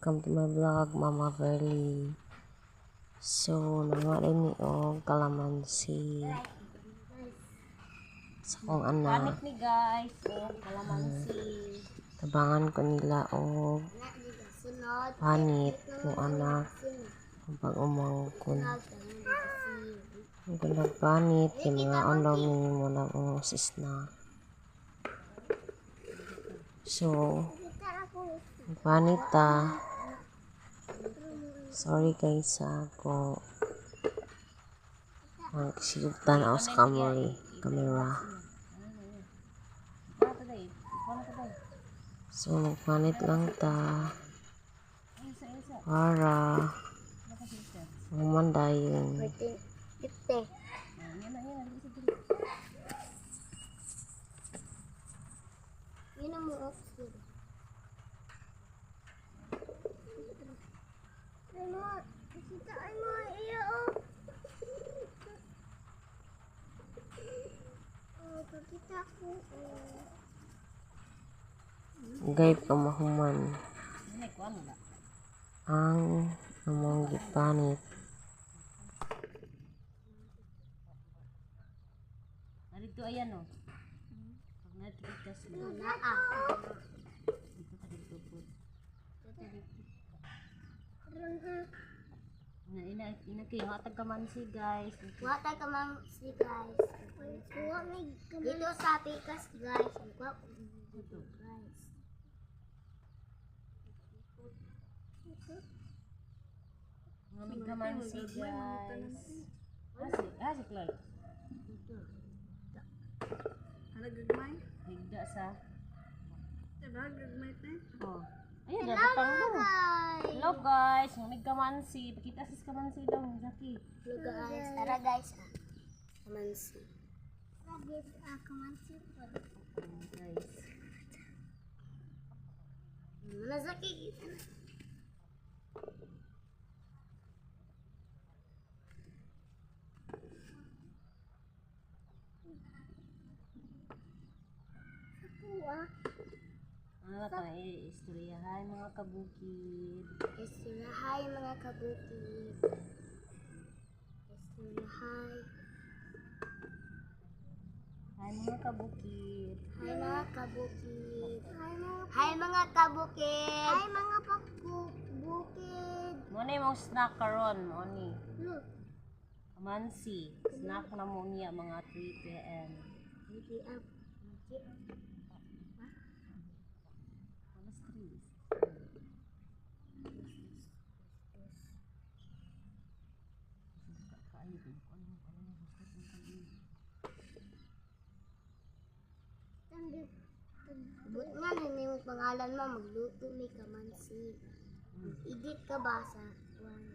Welcome to my vlog, Mama Verly. So, nanguha ni og kalamansi sa akong anak. Panit ni guys, oh, kalamansi. Tabangan ko nila og panit kong anak ang pag-umangkon. Kung nagpanit, kay mga daw mi muna ang snack. So, panit ta. Sorry guys sa ako magsigugtan ako sa camera. So, magpanit lang ta para human dayon. Gayp ka mahuman ang among gipanit. Narito ayan oh. Pag natikas mo. Dito ka dito po. Ina ina ina kayo hatag kamansi guys. Wata ka man si guys. Dito sa pikas guys. Kuha ko dito guys. Ngamig kamansi guys. Ah, si Clark. Higda sa. Oh. Ayun, dapat mo. Guys. Hello guys, ngamig kamansi. Pakita sis kamansi daw, Zaki. Hello guys. Tara guys ah. Kamansi. Tara guys ah, kamansi. Oh, guys. Nazaki. Ano ba ito? Eh, istorya. Hi mga kabukid. Hi mga kabukid. Hi. Hi mga kabukid. Hi mga kabukid. Hi mga kabukid. Hi mga kabukid. Mo na yung snack karon, mo ni. Look. Kamansi. Snack na mo niya mga 3 p.m. Hindi ang Alas 3. But nga na yung pangalan mo, magluto may kamansi. Edit ka ba sa one?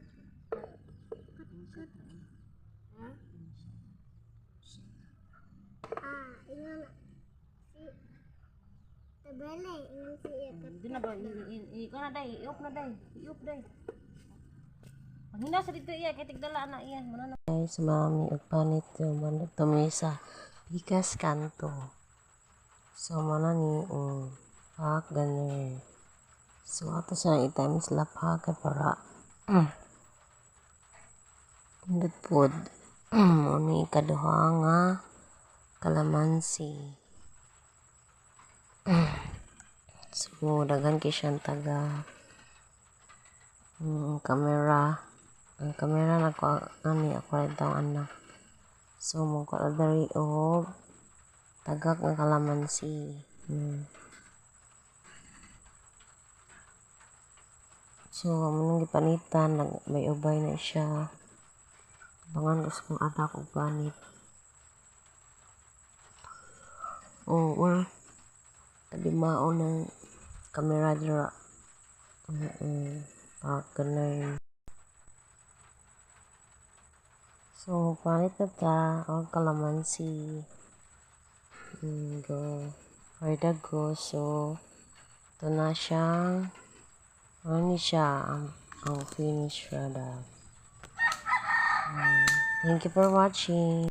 Ha? Ah, ingon si Tabele, ingon si Di na ba? Ikaw na day. I-off na day. I-off day. Panghina sa dito iya. Kay tigdala na iya. Muna na. Guys, mami og panit yung manok mi sa Pikas Kanto. So, mana ni pak ganun. So, ato siya i-times lap ha kay para indot pod. Mo ni ikaduha nga kalamansi. So, daghan kay siyang taga camera. Ang camera nako ani ako rin tawang anak. So, mo ko diri og tagak nga kalamansi. So, amo nang gipanitan, nagbay-ubay na siya. Tabangan ko sa kong anak og panit. Oh, well, kadimao ng camera dira. Pak ganun. So, palit na ta og kalamansi. Go. For the go. So, ito na siyang, ano ni siya, ang finished product. Thank you for watching.